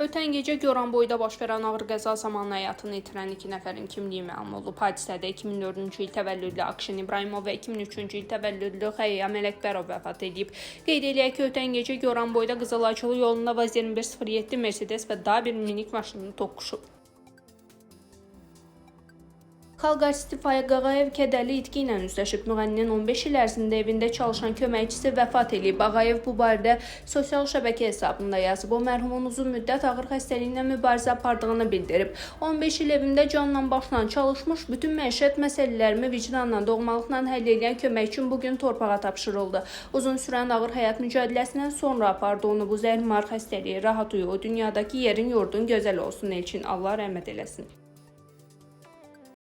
Ötən gecə Goranboyda baş verən ağır qəza zamanı həyatını itirən 2 nəfərin kimliyi məlum olub. Hadisədə 2004-cü il təvəllüdlü Akşin İbrahimov və 2003-cü il təvəllüdlü Xəyyam Ələkbərov vəfat edib. Qeyd eləyək ki, ötən gecə Goranboyda Qızılacılı yolunda Vaz 2107 Mercedes və daha bir minik maşını toqquşub. Xalq artisti Faiq Ağayev kədərli itki ilə üzləşib. Müğənninin 15 il ərzində evində çalışan köməkçisi vəfat eləyib. Ağayev bu barədə sosial şəbəkə hesabında yazıb. O mərhumun uzun müddət ağır xəstəliklə mübarizə apardığını bildirib. 15 il evimdə canla başla çalışmış, bütün məişət məsələlərimi vicdanla, doğmalıqla həll edən köməkçim bu gün torpağa tapşırıldı. Uzun sürən ağır həyat mücadiləsindən sonra apardı onu bu zəhrimar xəstəliyi. Rahat uyu, o dünyadakı yerin yurdun gözəl olsun Elçin. Allah rəhmət eləsin.